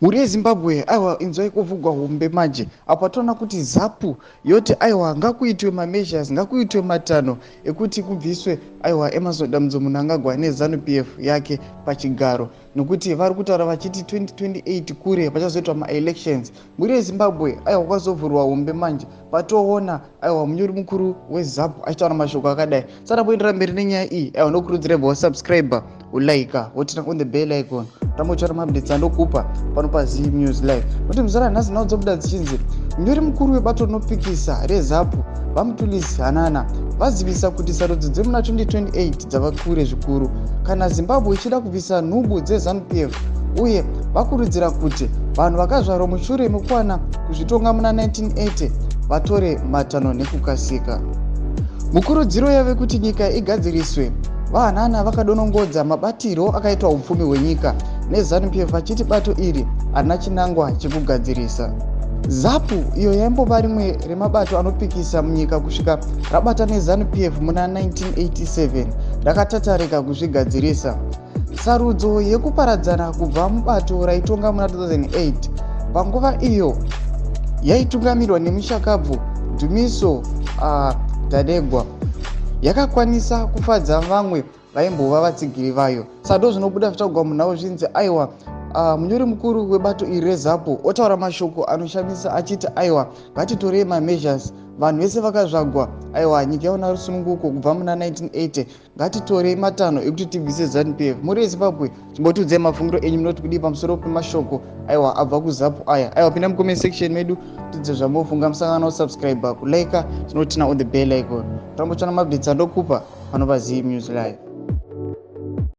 Mhuri yeZimbabwe, aiwa, inzwai kuvhugwa hombe manje apo toona kuti ZAPU yoti aiwa, ngakuitwe mameasures, ngakuitwe matanho ekuti kubviswe, aiwa, Emmerson Dambudzo Mnangagwa neZANU PF yake pachigaro, nokuti vari kutaura vachiti 2028 kure pachazoitwa maelections. Mhuri yeZimbabwe, aiwa, kwazovhurwa hombe manje patoona, aiwa, munyori mukuru weZAPU achitaura mashoko akadai. Saka poendera mberi nenyaya iyi, aiwa, ndokurudzira wasubscribe, ulike, woturn on the bell icon, ramba uchiona maupdates andokupa pano paZ News Live. Nokuti muzara nhasi nhau dzobuda dzichinzi munyori mukuru webato rinopikisa reZAPU, VaMthulisi Hanana, vazivisa kuti sarudzo dzemuna 2028 dzava kure zvikuru kana Zimbabwe ichida kubvisa nhubu dzeZANU PF, uye vakurudzira kuti vanhu vakazvarwa mushure mekuwana kuzvitonga muna 1980 vatore matanho nekukasika. Mukurudziro yave kuti nyika igadziriswe, VaHanana vakadonongodza mabatiro akaitwa upfumi hwenyika neZANU PF, vachiti bato iri harina chinangwa chekugadzirisa. ZAPU, iyo yaimbova rimwe remabato anopikisa munyika kusvika rabata neZANU PF muna 1987, rakatatarika kuzvigadzirisa. Sarudzo yekuparadzana kubva mubato raitonga muna 2008, panguva iyo yaitungamirwa nemushakabvu Dumiso Dabengwa, yakakwanisa kufadza vamwe vaimbova vatsigiri vayo. Saka ndo zvinobuda zvichagwa munhau zvinzi, aiwa, munyori mukuru webato iri reZAPU otaura mashoko anoshamisa achiti, aiwa, ngatitorei mameasures. Vanhu vese vakazvagwa, aiwa, nyika yaona rusununguko kubva muna 1980, ngatitorei matanho ekuti tibvise ZANU PF. Muri yeZimbabwe, chimbotiudzai mafungiro enyu, munoti kudii pamusoro pemashoko, aiwa, abva kuZAPU aya? Aiwa, pinda mucomment section medu, tidze zvamunofunga. Musangana kusubscribe, kulike, tinoturn on the bell icon, tambotsvana maupdates andokupa pano paZ News Live.